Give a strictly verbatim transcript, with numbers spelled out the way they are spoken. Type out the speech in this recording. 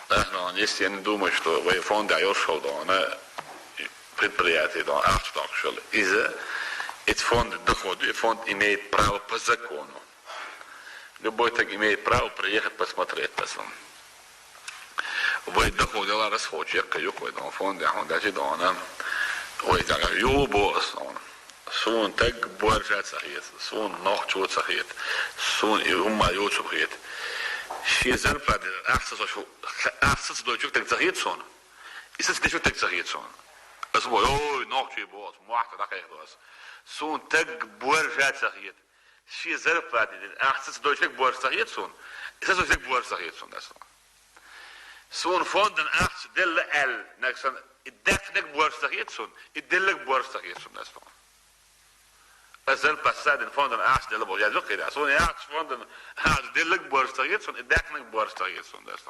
Ахьа, если я не думаю, что вай фонде йолуш йолу дона предприятие дона ахча доккхуш йолу. Иза, и фонд доход, и фонд имеет право по закону. Любой так имеет право приехать посмотреть на сум. Вай доход яла расход чекка юкъа вай дона фонде, хьуна дачи дона. Вай тагар ю бо ас дона. Суна таг боржа ца хета, суна нохчо ца хета, суна и хӀумма йоцу хета. Шен зарплата ахча ца, ахча ца дойтуш таг ца хета суна. И саца дешуш таг ца хета суна. Ас бо, ой, нохчий бо ас, мохь ца дӀакхайкхадо ас. Суна таг боржа ца хета. Шен зарплата ахча ца дойтуш таг боржа ца хета суна. И саца таг боржа ца хета суна ас. Суна фондан ахча делла аьлла, наг сан, и даьккхинарг боржа ца хета суна, и делларг боржа ца хета суна ас. Ас зарплата садина фондан ахча делла боху, я зуккхира. Суна яхча фондан ахча делларг боржа ца хета суна, и даьккхинарг боржа ца хета суна ас.